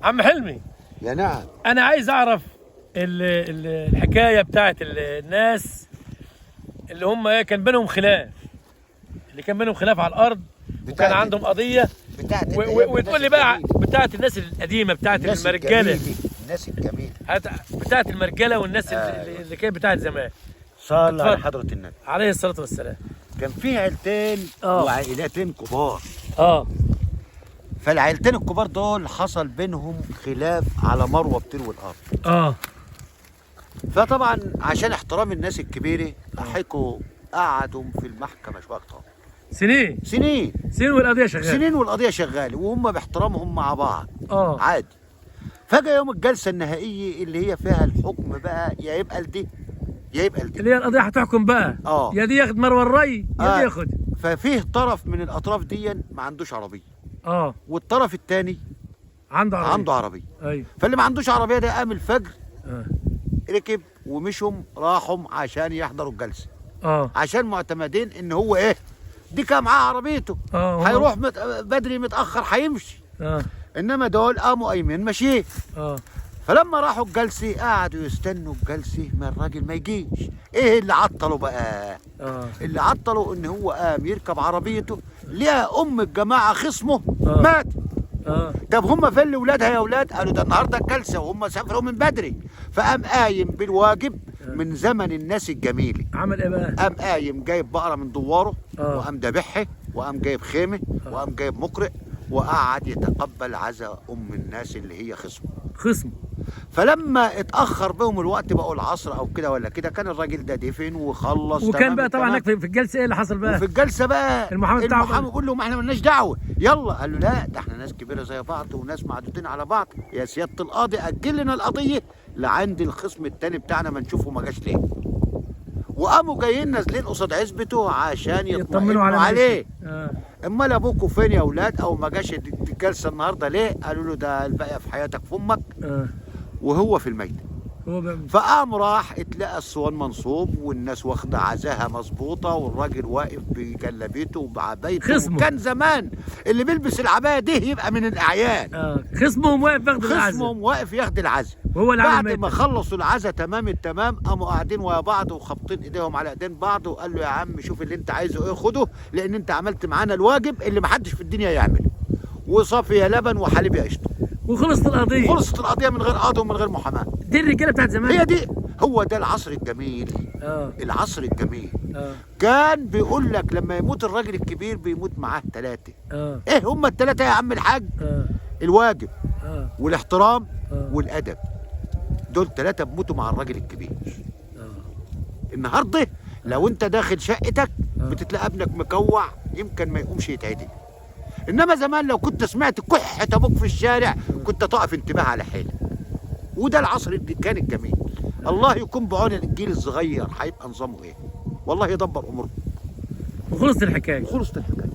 عم حلمي، يا نعم. انا عايز اعرف الحكاية بتاعت الناس اللي هم ايه كان بينهم خلاف، اللي كان بينهم خلاف على الارض وكان عندهم قضية بتاعت وتقول لي بقى بتاعت الناس القديمة، بتاعت المرجله، الناس الجميلة، بتاعت المرجله والناس اللي كانت بتاعت زمان. صلى على حضره النبي عليه الصلاة والسلام. كان في عيلتين وعائلتين كبار. فالعيلتين الكبار دول حصل بينهم خلاف على مروه بتروي الارض. فطبعا عشان احترام الناس الكبيرة حكوا قعدوا في المحكمة شوية اكتر. سنين سنين سنين والقضية شغالة، سنين والقضية شغالة، وهم باحترامهم مع بعض عادي. فجاة يوم الجلسة النهائية اللي هي فيها الحكم بقى، يا يبقى لدي يا يبقى لدي، اللي هي القضية هتحكم بقى. يا دي ياخد مروه الري يا دي ياخد. ففيه طرف من الاطراف دي ما عندوش عربية، والطرف الثاني عنده عربية، عنده عربية. ايوه. فاللي ما عندوش عربية ده قام الفجر ركب ومشهم راحوا عشان يحضروا الجلسة. عشان معتمدين ان هو ايه، دي كان معاه عربيته، هيروح بدري متاخر هيمشي. انما دول قاموا قايمين ماشيين. فلما راحوا الجلسة قعدوا يستنوا الجلسة، ما الراجل ما يجيش. ايه اللي عطله بقى؟ اللي عطله ان هو قام يركب عربيته، لقى ام الجماعة خصمه مات. طب هم فين لاولادها يا اولاد؟ قالوا ده النهارده الجلسة وهم سافروا من بدري. فقام قايم بالواجب من زمن الناس الجميلة. عمل ايه بقى؟ قام قايم جايب بقرة من دواره، وقام ذابحها، وقام جايب خيمة، وقام جايب مقرئ، وقعد يتقبل عزاء ام الناس اللي هي خصمه. خصمه. فلما اتاخر بهم الوقت بقوا العصر او كده ولا كده، كان الراجل ده دفن وخلص. وكان بقى طبعا هناك في الجلسة ايه اللي حصل بقى؟ وفي الجلسة بقى المحامي بتاعه المحامي بيقول له ما احنا مالناش دعوه، يلا. قال له لا، ده احنا ناس كبيرة زي بعض وناس معدودين على بعض، يا سيادة القاضي اجل لنا القضية لعند الخصم الثاني بتاعنا ما نشوفه ما جاش ليه. وقاموا جايين نازلين قصاد عزبته عشان يطمنوا عليه. امال ابوكوا فين يا اولاد؟ او ما جاش الجلسة النهارده ليه؟ قالوا له ده الباقي في حياتك في امك. وهو في الميت. فقام راح اتلقى الصوان منصوب والناس واخده عزاها مظبوطة، والراجل واقف بجلابيته وبعبايته. كان زمان اللي بيلبس العباية دي يبقى من الاعيان. خصمهم واقف ياخد العزا، خصمهم واقف ياخد العزا. وهو اللي بعد ما خلصوا العزا تمام التمام، قاموا قاعدين ويا بعض وخابطين ايديهم على ايدين بعض، وقال له يا عم شوف اللي انت عايزه ايه خده، لان انت عملت معانا الواجب اللي محدش في الدنيا يعمله. وصافي يا لبن وحليب يا قشطه. وخلصت القضية. خلصت القضية من غير قاضي ومن غير محاماة. دي الرجالة بتاعت زمان. هي دي، هو ده العصر الجميل. العصر الجميل. كان بيقول لك لما يموت الراجل الكبير بيموت معاه ثلاثة. ايه هم الثلاثة يا عم الحاج؟ الواجب والاحترام والادب. دول ثلاثة بيموتوا مع الراجل الكبير. النهارده لو انت داخل شقتك بتتلاقى ابنك مكوع يمكن ما يقومش يتعدل. انما زمان لو كنت سمعت كحة ابوك في الشارع كنت تقف انتباه على حيلك. وده العصر اللي كان الجميل. الله يكون بعون الجيل الصغير، هيبقى نظامه ايه؟ والله يدبر اموره. وخلصت الحكاية. وخلصت الحكاية.